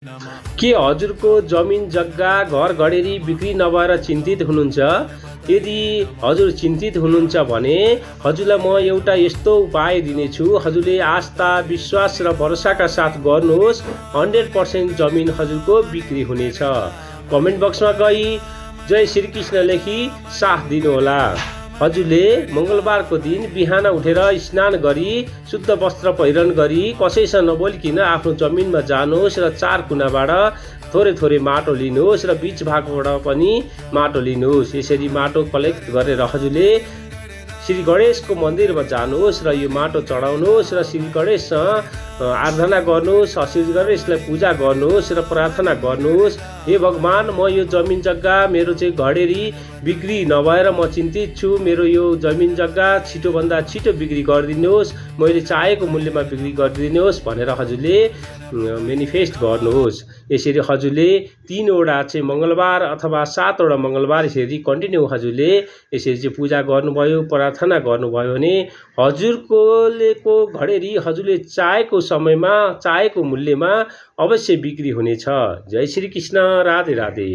के हजुरको जमिन जग्गा घर घडेरी बिक्री नभएर चिन्तित हुनुहुन्छ? यदि हजुर चिन्तित हुनुहुन्छ भने हजुरलाई म एउटा यस्तो उपाय दिनेछु। हजुरले आस्था विश्वास र भरोसाका साथ गर्नुहोस्, 100% जमिन हजुरको बिक्री हुनेछ। कमेन्ट बक्समा गई जय श्री कृष्ण लेखी साथ दिनुहोला। हजुरले मङ्गलबारको दिन बिहान उठेर स्नान गरी शुद्ध वस्त्र पहिरन गरी कसैसँग नबोलिकन आफ्नो जमिनमा जानुहोस् र चार कुनाबाट थोरै थोरै माटो लिनुहोस् र बीच भागबाट पनि माटो लिनुहोस्। यसरी माटो कलेक्ट गरेर हजुरले श्री गणेशको मन्दिरमा जानुहोस् र यो माटो चढाउनुहोस् र श्री गणेशसँग आराधना गर्नुहोस्, श्री गणेशलाई पूजा गर्नुहोस् र प्रार्थना गर्नुहोस्। हे भगवान, म यो जमिन जग्गा मेरो चाहिँ घडेरी बिक्री नभएर म चिन्तित छु। मेरो यो जमिन जग्गा छिटोभन्दा छिटो बिक्री गरिदिनुहोस्, मैले चाहेको मूल्यमा बिक्री गरिदिनुहोस् भनेर हजुरले मेनिफेस्ट गर्नुहोस्। यसरी हजुरले 3वटा चाहिँ मङ्गलबार अथवा 7वटा मङ्गलबार यसरी कन्टिन्यू हजुरले यसरी चाहिँ पूजा गर्नुभयो, प्रार्थना गर्नुभयो भने हजुरको घडेरी हजुरले चाहेको समयमा चाहेको मूल्यमा अवश्य बिक्री हुनेछ। जय श्री कृष्ण, राधे राधे।